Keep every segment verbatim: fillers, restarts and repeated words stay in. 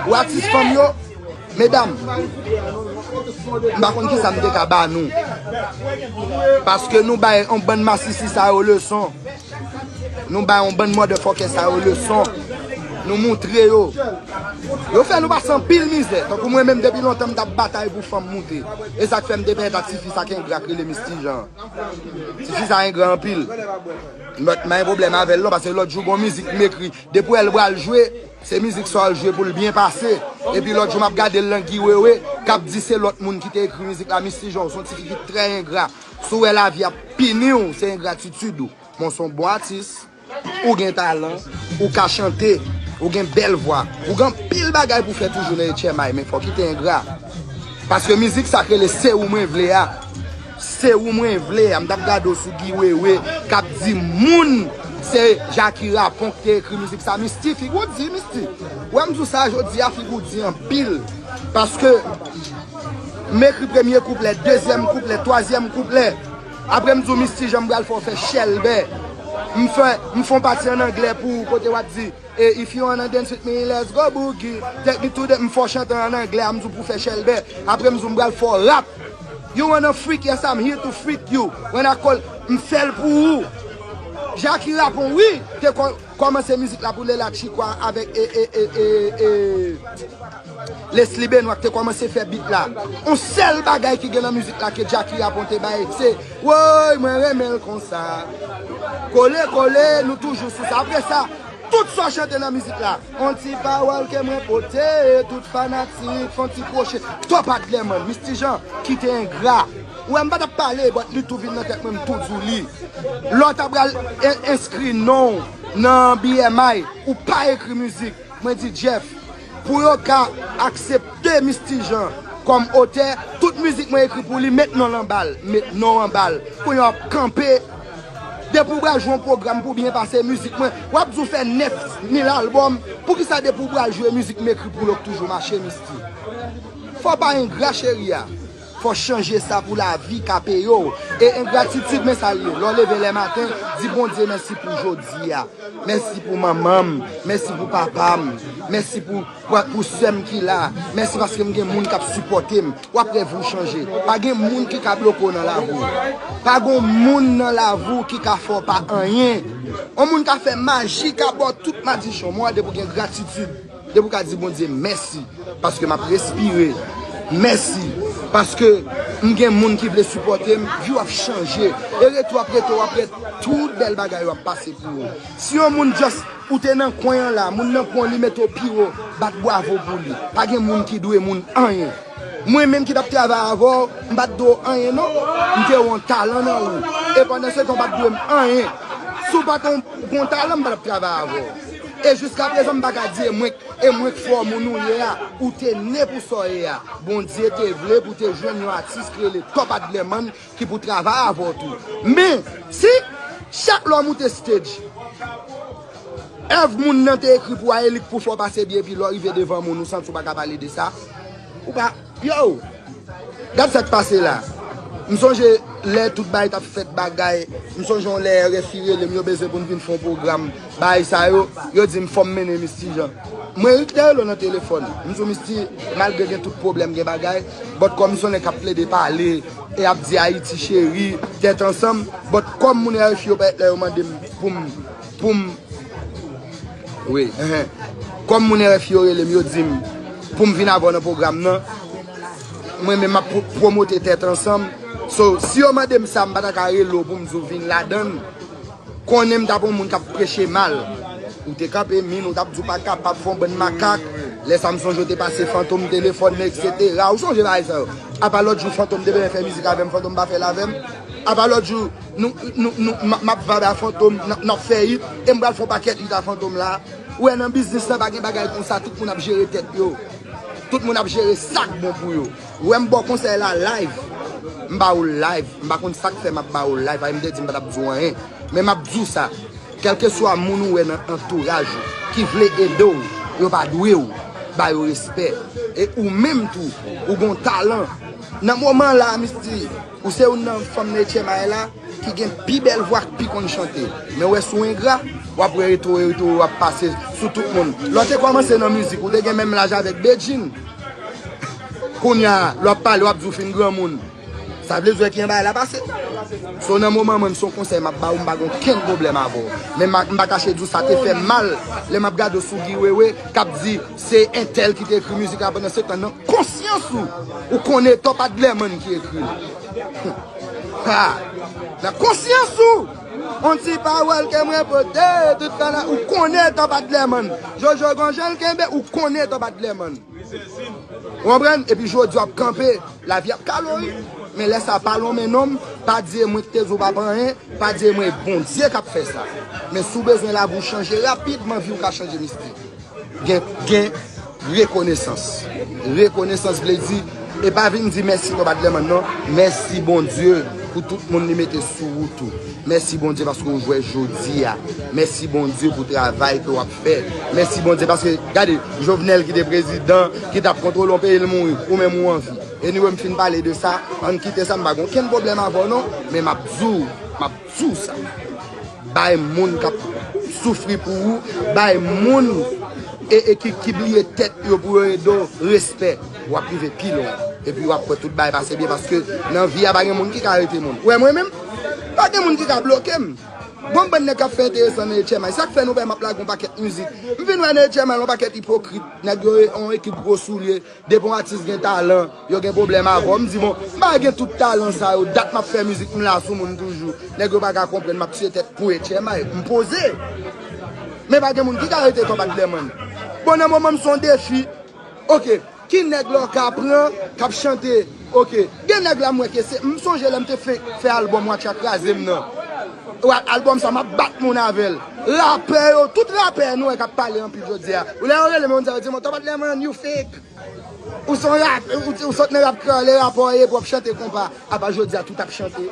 Ou atis fanm yo, medam, m pa konn kisa m te ka ba nou. Paske nou bay yon bann masisi sa yo leson. Nou bay yon bann motherfucker sa yo leson. Nou moutre yo. Yo fè nou pase anpil mizè. Tankou mwen menm depi lontan m t ap batay pou fanm moute. E sa k fè m te pèt ak tifi sa k engra k rele Misty Jean. Tifi sa engra anpil. M pa gen pwoblèm avè l non, paske lòt jou gon mizik m ekri. Depi w wè l pral jwe, se mizik sa w al jwe pou l byen pase. Epi lòt jou m ap gade l nan Guy Wewe, k ap di se lòt moun ki te ekri mizik la, Misty Jean, w se yon tifi ki trè engra. Si w wè lavi ap pini w, se engratitid ou. Men w se yon bon atis, ou gen talan, ou ka chante, ou gen bèl vwa, ou gen anpil bagay pou fè toujou nan H M I, men fòk w kite engra. Paske mizik sa k rele Se ou mwen vle a. Se ou mwen vle a. M t ap gade w sou Guy Wewe k ap di moun se Jackie Rapon ki te ekri mizik sa. Misty, figi w di, Misty. Ou wè m di w sa jodi a, figi w di anpil. Paske m ekri premye kouplè, dezyèm kouplè, twazyèm kouplè. Apre m di w Misty Jean m pral fè w fè chèlbè. M fè, m fè yon pati ann anglè pou ou kote w ap di, E if you wanna dance with me, let's go boogie. Take me to the, m fè w chante ann anglè a, m di w pou fè chèlbè. Apre m di w m pral fè w rap. You wanna freak, yes, I'm here to freak you. When I call, m fè l pou ou. Jackie Rapon, wi, te kò-, kòmanse mizik la pou Lela Chico avèk e, e, e, e, e, Leslie Benoit ki te kòmanse fè beat la. On sèl bagay ki gen nan mizik la ke Jackie Rapon te bay, se, woy, mwen renmen l konsa. Kole, kole, nou toujou sou sa. Apre sa, tout sa w chante nan mizik la, on ti pawòl ke mwen pote, tout fanatik, fon ti kwoche. Top Adlerman, Misty Jean, kite engra. Ou wè, m pa t ap pale, but li tou vin nan tèt mwen, m tou di w li. Lè w ta pral en-, enskri non w nan B M I, ou pa ekri mizik. Mwen di, Jeff, pou yo ka aksepte Misty Jean kòm otè, tout mizik mwen ekri pou li, met non l anba l, met non w anba l. Kounye a w ap kanpe. Depi w pral jwe yon pwogram pou byen pase mizik mwen, w ap di w fè nèf mil albòm. Poukisa depi w pral jwe mizik m ekri pou l, w toujou mache, Misty? Fò w pa engra, cheri a. Fò chanje sa pou lavi ka peye w. E engratitid, men sa l ye. Lè w leve lè maten, di Bondye mèsi pou jodi a. Mèsi pou manman m. Mèsi pou papa m. Mèsi pou, pou, pou sè m ki la. Mèsi paske m gen moun k ap sipòte m. W ap wè vi w chanje. Pa gen moun ki ka bloke w nan lavi w. Pa gen moun nan lavi w ki ka fè w pa anyen. Yon moun ka fè maji, ka ba w tout madichon. Mwen, depi w gen gratitid, depi w ka di Bondye mèsi. Paske m ap respire. Mèsi. Paske m gen moun ki vle sipòte m, vi w ap chanje. E rete w ap rete, w ap rete, tout bèl bagay yo ap pase pou ou. Si yon moun just, ou te nan kwen an la, moun nan pran w, li mete w pi wo, bat bwavo pou li. Pa gen moun ki dwe moun anyen. Mwen menm ki t ap travay avè w, m pa t dwe w anyen non. M te wè yon talan nan ou. E pandan se tan, w pa t dwe m anyen. Si w pa t yon bon talan, m pa t ap travay avè w. E jiskaprezan, m pa ka di e mwen E mwen k fè w moun ou ye a, ou te ne pou sa w ye a. Bondye te vle pou w te jwenn yon atis ki rele Top Adlerman ki pou travay avè w tou. Men, si chak lè w moute stage, èv moun nan te ekri pou a, e li k pou fè w pase byen, epi lè w rive devan moun, ou santi w pa ka pale de sa, ou pa, yo! Gad sa k pase la. M sonje lè tout bagay t ap fèt bagay. M sonje yon lè R F I rele m, yo bezwen pou n vin fè yon pwogram. Bagay sa yo, yo di m fò m mennen Misty Jean. Mwen rit lè yo rele w nan telefòn. M di w Misty, malgre gen tout pwoblèm, gen bagay, but kòm m se yon nèg k ap plede pale, e ap di Ayiti cheri, tèt ansanm, but kòm moun R F I yo parèt lè yo mande m pou m, pou m Wi, enhen. Kòm moun R F I yo rele m, yo di m pou m vin avè w nan pwogram nan, mwen menm m ap pwo-, pwomote Tèt Ansanm. So, si yo mande m sa, m pa ta ka rele w pou m di w vin ladan l. Konnen m t ap yon moun k ap preche mal. Ou te kanpe min, ou t ap di w pa kapab, fè yon bann makak. Lè sa m sonje w te pase Fantom telefòn nan, etsetera. Ou sonje bagay sa yo? Apa lòt jou Fantom te bezwen fè mizik avè m, Fantom pa fè l avè m. Apa lòt jou, nou, nou, nou, m, m ap vibe a Fantom, n ap, n ap fè hit, e m pral fè yon pakèt hit a Fantom la. Ou wè nan biznis lan pa gen bagay konsa, tout moun ap jere tèt yo. Tout moun ap jere sa k bon pou yo. Ou wè m ba w konsèy la live. M ba ou l live. M pa konn sa k fè m ap ba ou l live. Ay m te di m pa t ap di w anyen. Men m ap di w sa. Kèlkeswa moun ou wè nan antouraj ou ki vle ede w, yo pa dwe w. Ba yo respè. E ou menm tou, ou gon talan. Nan moman la, Misty, ou se youn nan fanm nan H M I la ki gen pi bèl vwa, k pi konn chante. Men w wè si w engra, w ap wè retwo, retwo, w ap pase sou tout moun. Lè w te kòmanse nan mizik, ou te gen menm laj avèk Bedjine. Kounye a, lè w ap pale, w ap di w fin granmoun. Sa vle di w wè kijan bagay la pase. So nan moman mwen, se yon konsèy m ap ba w, m pa gen okenn pwoblèm avè w. Men m pa, m pa kache di w sa te fè m mal lè m ap gade w sou Guy Wewe k ap di se entèl ki te ekri mizik la pandan se tan nan konsyans ou. Ou konnen Top Adlerman ki ekri l. Ha! Nan konsyans ou! On ti pawòl ke mwen pote, tout fana, ou konnen Top Adlerman. Jojo gon jan l kenbe, ou konnen Top Adlerman. Ou konprann? Epi jodi w ap kanpe, lavi ap kale w, wi. Men lè sa pa lonmen non m, pa di e mwen ki te di w pa pa anyen, pa di e mwen e Bondye k ap fè sa. Men si w bezwen lavi w chanje rapidman, vi w ka chanje, mesye. Gen, gen rekonesans. Rekonesans vle di, e pa vin di mèsi Top Adlerman non, mèsi Bondye pou tout moun li mete sou wout ou. Mèsi Bondye paske w jwe jodi a. Mèsi Bondye pou travay ke w ap fè. Mèsi Bondye paske, gade, Jovenel ki te prezidan, ki t ap kontwole yon peyi, l mouri, ou menm ou anvi. Anyway, m fin pale de sa, ann kite sa, m pa gen okenn pwoblèm avè w non, men m ap di w, m ap di w sa. Bay moun k ap soufri pou ou, bay moun e, e ki, ki bliye tèt yo pou yo ede w, respè. W ap rive pi lwen. Epi w ap wè tout bagay pase byen paske nan vi a pa gen moun ki ka rete moun. Ou wè mwen menm, pa gen moun ki ka bloke m. Gon bann nèg k ap fè enteresan nan H M I. Sa k fè nou wè m ap lage yon pakèt mizik. M vin wè nan H M I yon pakèt ipokrit. Nèg yo yon ekip gwo soulye. Depi yon atis gen talan, yo gen pwoblèm avè w. M di, bon, m pa gen tout talan sa yo. Dat m ap fè mizik, m la sou moun toujou. Nèg yo pa ka konprann, m ap tiye tèt pou H M I. M poze. Men pa gen moun ki ka rete Top Adlerman. Bon, nan moman m se yon defi. Oke, ki nèg la w ka pran, k ap chante? Oke, gen nèg la m wè ke se, m sonje lè m te fenk fè albòm Watcha Kraze m nan. Wa-, albòm sa, m ap bat moun avè l. Rapè yo, tout rapè nou wè k ap pale anpil jodi a. Ou lè yo rele m, yo di, yo di, "Bon, Top Adlerman, you fake." Ou se yon rap, ou, ou sot nan rap kreyòl, e rapè w ye pou w ap chante konpa. Apa jodi a tout ap chante.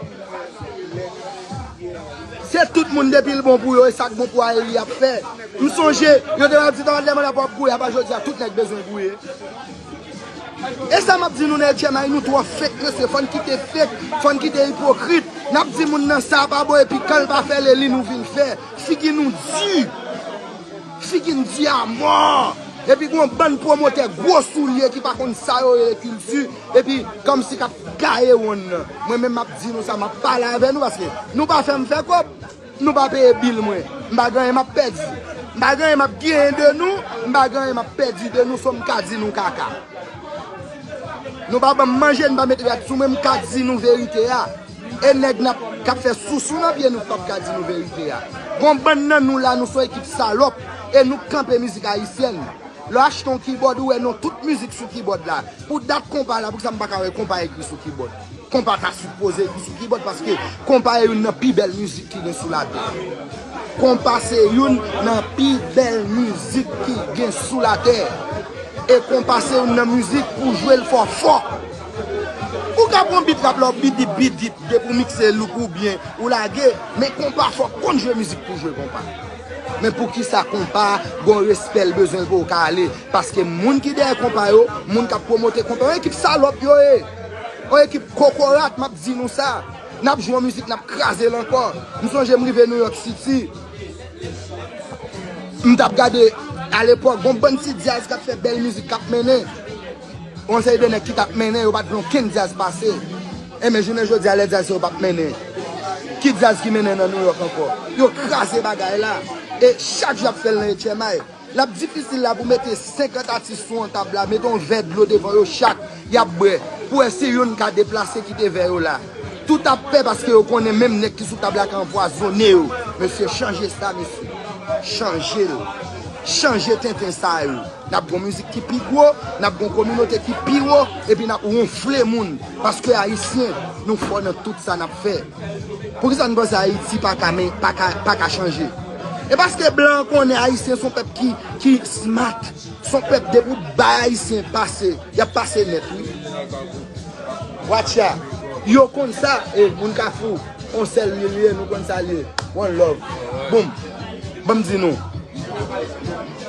Se tout moun depi l bon pou yo, e sa k bon pou Ayri y ap fè. M sonje, yo te ap di Top Adlerman ap ap gouye, apa jodi a tout nèg bezwen gouye. E sa m ap di nou nan H M I, nou twò fake, mesye, fò n kite fake, fò n kite ipokrit. N ap di moun nan sa pa bon, epi kan l pa fè l, e li nou vin fè. Figi nou di. Figi n di amò. Epi gen yon bann pwomotè gwo soulye ki pa konn sa yo rele kilti. Epi kòmsi k ap gaye wonn nan. Mwen menm m ap di nou sa, m ap pale avè nou paske nou pa fè m fè kòb, nou pa peye bil mwen. M pa gen anyen m ap pèdi. M pa gen anyen m ap genyen de nou, m pa gen anyen m ap pèdi de nou, so m ka di nou kaka. Nou pa ban m manje, nou pa mete rad sou mwen, m ka di nou verite a. E nèg n ap, k ap fè sousou nan pye nou p ap ka di nou verite a. Gon bann nan nou la, nou se yon ekip salòp. E nou k kanpe mizik ayisyèn. Lè w achte yon kibòd, ou wè non tout mizik sou kibòd la. Pou dat konpa la, poukisa m pa ka wè konpa ekri sou kibòd? Konpa ta sipoze ekri sou kibòd paske konpa e youn nan pi bèl mizik ki gen sou latè. Konpa se youn nan pi bèl mizik ki gen sou latè. E konpa se youn nan mizik pou jwe l fò fò. Ou ka pran beat rap la, w bidip bidip, depi w mikse look ou byen, ou lage, men konpa fò w konn jwe mizik pou jwe konpa. Men poukisa konpa gon respè l bezwen pou w ka ale? Paske moun ki dèyè konpa yo, moun k ap pwomote konpa yo, ekip salòp yo ye. Yon ekip kokorat, m ap di nou sa. N ap jwe yon mizik, n ap kraze l ankò. M sonje m rive New York City. M t ap gade, alepòk, gon bann ti djaz k ap fè bèl mizik k ap mennen. Yon seri de nèg ki t ap mennen, yo pa t vle okenn djaz pase. Enben, jounen jodi a, lè djaz sa yo p ap mennen, ki djaz ki mennen nan New York ankò? Yo kraze bagay la. E chak jou y ap fè l nan H M I. L ap difisil la pou mete senkant atis sou yon tab la, mete yon vè dlo devan yo chak, y ap bwè, pou wè si youn ka deplase kite vè yo la. Tout ap pè paske yo konnen menm nèg ki sou tab la ka anpwazonnen yo. Mesye, chanje sa, mesye. Chanje l. Chanje tenten sa yo. N ap gen yon mizik ki pi gwo, n ap gen yon kominote ki pi wo, epi n ap wonfle moun. Paske Ayisyen, nou fò nan tout sa n ap fè. Poukisa n panse Ayiti pa ka, men, pa ka, pa ka chanje? E paske blan an konnen Ayisyen se yon pèp ki, ki smart, se yon pèp depi w bay Ayisyen pase, y ap pase nèt, wi. Watcha, yo konn sa, e moun Kafou, yon sèl li ye, nou konn sa li ye. One love. Boom. Ban m di nou.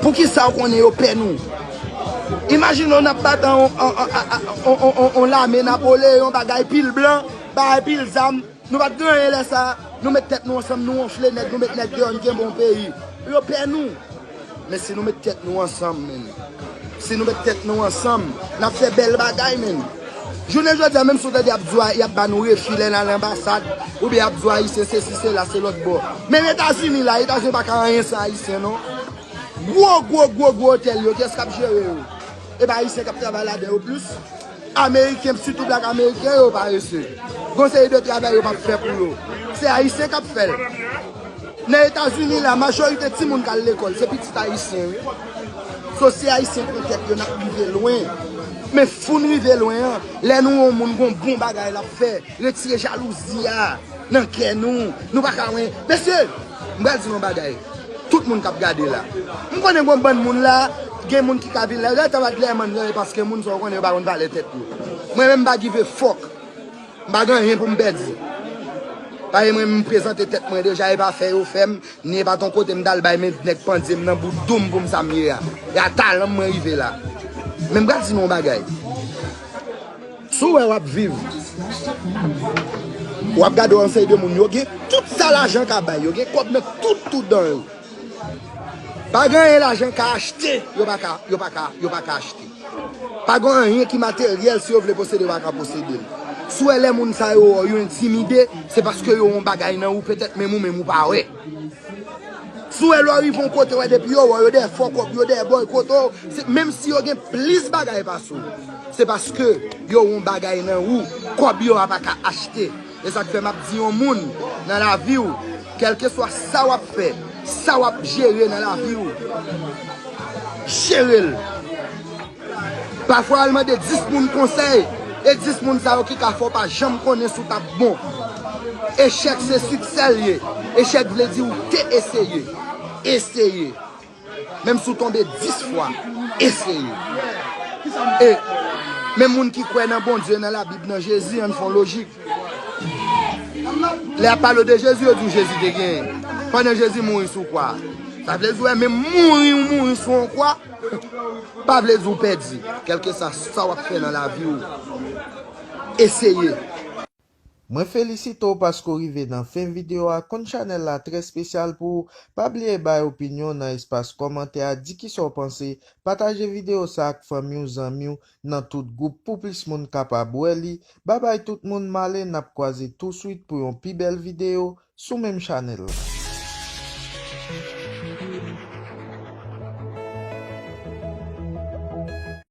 Poukisa w konnen yo pè nou? Imajine w n ap bat an, an, an, an, an, an, an, an lame Napoleyon, bagay pil blan, bagay pil zam. Nou pa t gen anyen lè sa a. Nou met tèt nou ansanm, nou wonfle nèg, nou met nèg deyò, n kenbe yon peyi. Yo pè nou. Men si nou met tèt nou ansanm, men. Si nou met tèt nou ansanm, n ap fè bèl bagay, men. Jounen jodi a, menm si w tande y ap di w, y ap ba nou refi lè n al anbasad, oubyen y ap di w Ayisyen sesi, sela, se lòt bò. Menm Etazini la, Etazini pa ka anyen san Ayisyen, non. Gwo, gwo, gwo, gwo otèl yo, kiyès k ap jere yo? E pa Ayisyen k ap travay ladan yo plis? Ameriken, sitou blak ameriken yo, parese. Gon seri de travay yo p ap fè pou yo. Se Ayisyen k ap fè l. Nan Etazini la, majorite timoun k al lekòl, se pitit Ayisyen, wi. So, si Ayisyen pran tèt yo, n ap rive lwen. Men fou n rive lwen an, lè nou wè yon moun gon bon bagay l ap fè, retire jalouzi a nan kè nou. Nou pa ka wè. Mesye, m pral di nou yon bagay. Tout moun k ap gade la. M konnen gon bann moun la, gen moun ki ka vin la, yo ta bat lè mann yo, paske moun sa yo konnen yo pa konn valè tèt yo. Mwen menm m pa give a fuck. M pa gen anyen pou m pèdi. Paske mwen m prezante tèt mwen deja, e pa fè yo fè m, ni e pa ton kote m t al bay men nèg pandye m nan bout dou m pou m sa m ye a. E a talan m mwen rive la. Men m pral di nou yon bagay. Si w wè w ap viv, w ap gade yon seri de moun, yo gen tout sa lajan ka bay, yo gen kòb nan tout, tout dan yo. Pa gen anyen lajan ka achte, yo pa ka, yo pa ka, yo pa ka achte. Pa gen anyen ki materyèl, si yo vle posede, yo pa ka posede l. Si w wè lè moun sa yo wè w, yo entimide, se paske yo wè yon bagay nan ou, petèt menm ou menm ou pa wè. Si w wè lè w rive yon kote, wè depi yo wè w, yo dèyè fò kòb, yo dèyè bòykote w, se, menm si yo gen plis bagay pase w, se paske yo wè yon bagay nan ou, kòb yo a pa ka achte. E sa k fè m ap di yon moun nan lavi w, kèlkeswa sa w ap fè, sa w ap jere nan lavi w, jere l. Pafwa, al mande dis moun konsèy, e dis moun sa yo ki ka fè w pa janm konnen si w t ap bon. Echèk se siksè l ye. Echèk vle di ou te eseye. Eseye. Menm si w tonbe dis fwa, eseye. E menm moun ki kwè nan Bondye, nan Labib, nan Jezi, ann fè yon lojik. Lè y ap pale w de Jezi, yo di w Jezi te genyen. Pandan Jezi mouri sou kwa. Sa vle di w wè, menm mouri ou mouri sou yon kwa, pa vle di w pèdi. Kèlkeswa sa w ap fè nan lavi w, eseye. Mwen felisite w paske w rive nan fen videyo a. Konn chanèl la trè espesyal pou ou. Pa bliye bay opinyon w nan espas kòmantè a, di kisa w panse. Pataje videyo sa ak fanmi w, zanmi w, nan tout gwoup pou plis moun kapab wè li. Babay tout moun, m ale, n ap kwaze touswit pou yon pi bèl videyo sou menm chanèl la.